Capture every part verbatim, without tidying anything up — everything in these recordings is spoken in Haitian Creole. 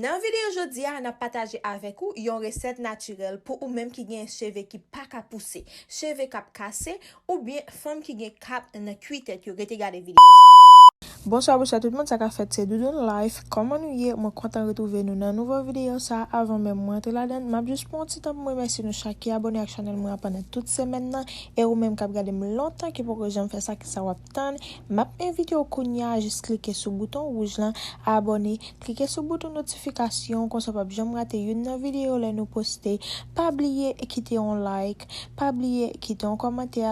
Nan videyo jodi a, n ap pataje avèk ou yon resèt natirèl pou ou menm ki gen cheve ki pa ka pouse, cheve k ap kase, oubyen fanm ki gen kap nan kwi tèt yo. Rete gade videyo sa. Bonswa, bonswa tout moun, sa k ap fèt, se Doudoune Life. Kòman nou ye? Mwen kontan retwouve nou nan nouvo videyo sa. Avan menm mwen antre ladan, m ap jis pran yon ti tan pou m remèsye nou chak ki abòne ak chanèl mwen an pandan tout semèn nan. E ou menm k ap gade m lontan ki poko janm fè sa, ki sa w ap tann? M ap envite w kounye a, jis klike sou bouton wouj lan, abòne, klike sou bouton notifikasyon, konsa w p ap janm rate youn nan videyo lè nou poste. Pa bliye kite yon like, pa bliye kite yon kòmantè.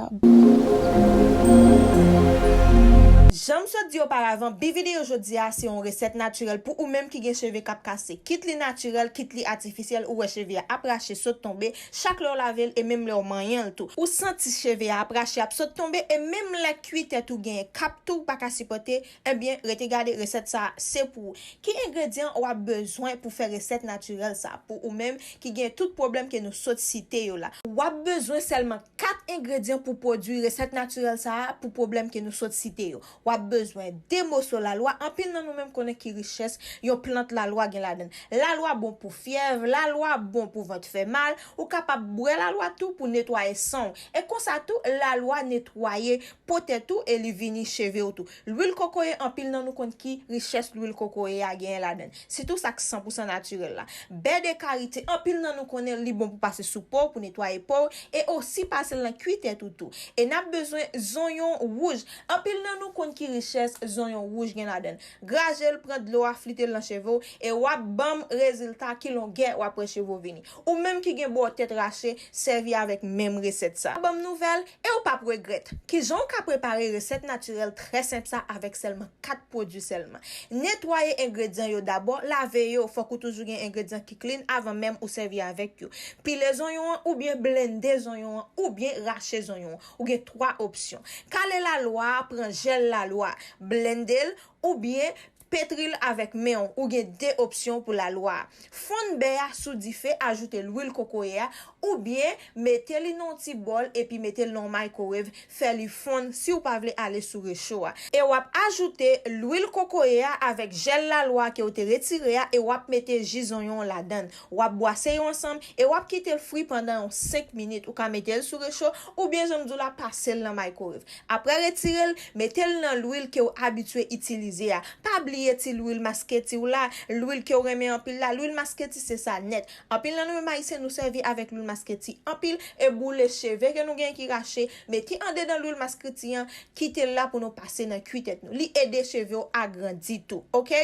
Jan m sot di oparavan, bi videyo jodi a se yon resèt natirèl pou ou menm ki gen cheve k ap kase. Kit li natirèl, kit li atifisyèl, ou wè cheve a ap rache, sot tonbe, chak lè w lave l e menm lè w manyen l tou. Ou santi cheve a ap rache, ap sot tonbe, e menm lè kwi tèt ou genyen kap tou ou pa ka sipòte, ebyen, rete gade resèt sa a, se pou ou. Ki engredyan w ap bezwen pou fè resèt natirèl sa a, pou ou menm ki gen tout pwoblèm ke nou sot site yo la? W ap bezwen sèlman kat engredyan pou pwodui resèt natirèl sa a pou pwoblèm ke nou sot site yo. W ap bezwen de moso lalwa. Anpil nan nou menm konnen ki richès yon plant lalwa gen ladan l. Lalwa bon pou fyèv, lalwa bon pou vant fè mal. Ou kapab bwè lalwa tou pou netwaye san w. E konsa tou, lalwa netwaye po tèt ou e li vini cheve w tou. Lwil kokoye, anpil nan nou konn ki richès lwil kokoye a genyen ladan l. Sitou sa k san pou san natirèl la. Bè de karite, anpil nan nou konnen li bon pou pase sou po w, pou netwaye po w, e osi pase l nan kwi tèt ou tou. E n ap bezwen zonyon wouj. Anpil nan nou konn ki richès zonyon wouj gen ladan l. Graje l, pran dlo a, flite l nan cheve w, e w ap ban m rezilta ki longè w ap wè cheve w vini. Ou menm ki gen bò tèt rache, sèvi avèk menm resèt sa. Ban m nouvèl, e w p ap regrèt. Kijan w ka prepare resèt natirèl trè senp sa avèk sèlman kat pwodui sèlman? Netwaye engredyan yo dabò, lave yo, fòk ou toujou gen engredyan ki clean avan menm ou sèvi avèk yo. Pile zonyon an oubyen blende zonyon an oubyen rache zonyon an. Ou gen twa opsyon. Kale lalwa a, pran jèl lalwa, blende l oubyen petri l avèk men w. Ou gen de opsyon pou lalwa a. Fonn bè a sou dife, ajoute lwil kokoye a, oubyen mete li nan yon ti bòl epi mete l nan yon microwave, fè li fonn si w pa vle ale sou recho a. E w ap ajoute lwil kokoye a avèk jèl lalwa ke w te retire a e w ap mete ji zonyon w ladan l. W ap bwase yo ansanm e w ap kite l fri pandan yon senk minit. Ou ka mete l sou recho oubyen jan m di w la, pase l nan microwave. Apre retire l, mete l nan lwil ke w abitye itilize a. Pa bliye ti lwil masketi w la, lwil ke w renmen anpil la. Lwil masketi se sa nèt. Anpil nan nou menm Ayisyen nou sèvi avèk lwil masketi anpil e boule cheve ke nou gen ki rache, mete andedan lwil masketi an, kite l la pou nou pase nan kwi tèt nou. Li ede cheve w agrandi tou, oke?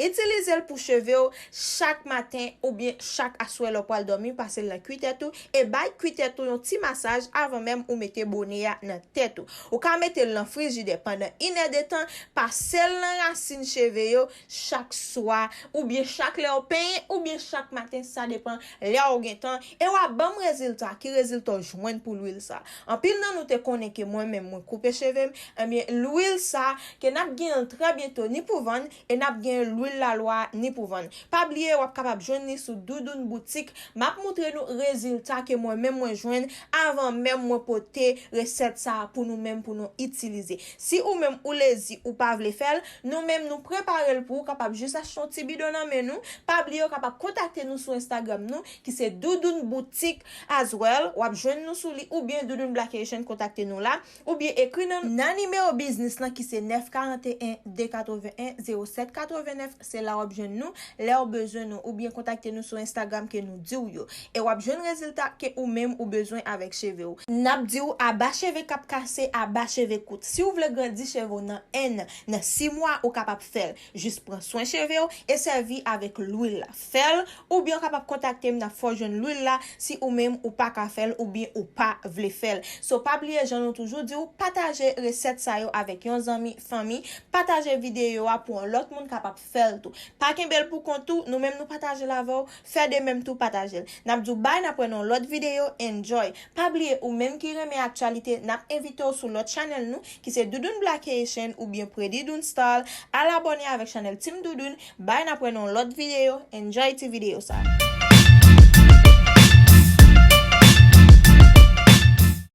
Itilize l pou cheve w chak maten oubyen chak aswè lè w pral dòmi, pase l nan kwi tèt ou e bay kwi tèt ou yon ti masaj avan menm ou mete bone a nan tèt ou. Ou ka mete l nan frijidè pandan inèdetan, pase l nan rasin cheve yo chak swa, oubyen chak lè w penyen, oubyen chak maten, sa depann lè w gen tan, e w ap ban m rezilta. Ki rezilta w jwenn pou lwil sa? Anpil nan nou te konnen ke mwen menm mwen koupe cheve m, ebyen lwil sa ke n ap genyen l trè byento ni pou vann, e n ap genyen lwil lalwa ni pou vann. Pa bliye, w ap kapab jwenn li sou Doudoune Boutique. M ap moutre nou rezilta ke mwen menm mwen jwenn avan menm mwen pote resèt sa a pou nou menm pou nou itilize. Si ou menm ou lezi, ou pa vle fè l, nou menm nou prepare l pou ou, kapab jis achte yon ti bidon nan men nou. Pa bliye, w kapab kontakte nou sou Instagram nou ki se Doudoune Boutique as well. W ap jwenn nou sou li oubyen Doudoune Black Haitian kontakte nou la. Oubyen ekri nan, nan nimewo biznis lan ki se nèf karanteyen de katreven en zewo sèt katreven nèf, se la w ap jwenn nou. Lè w bezwen nou, oubyen kontakte nou sou Instagram ke nou di w yo. E w ap jwenn rezilta ke ou menm ou bezwen avèk cheve w. N ap di w aba cheve k ap kase, aba cheve kout. Si w vle grandi cheve w nan en an, nan sis mwa, ou kapab fè l. Jis pran swen cheve w e sèvi avèk lwil la. Fè l, oubyen w kapab kontakte m, n ap fè w jwenn lwil la si ou menm ou pa ka fè l oubyen ou pa vle fè l. So, pa bliye, jan nou toujou di w, pataje resèt sa yo avèk yon zanmi, fanmi, pataje videyo a pou yon lòt moun kapab fè l tou. Pa kenbe l pou kont ou, nou menm nou pataje l avè w, fè de menm tou, pataje l. N ap di w bay, n ap wè nan yon lòt videyo, enjoy. Pa bliye, ou menm ki renmen aktyalite, n ap envite w sou lòt chanèl nou, ki se Doudoune Black Haitian oubyen Pretty Doon Style. Al abòne avèk chanèl Team Doudoune. Bay, n ap wè nan yon lòt videyo. Enjoy ti videyo sa.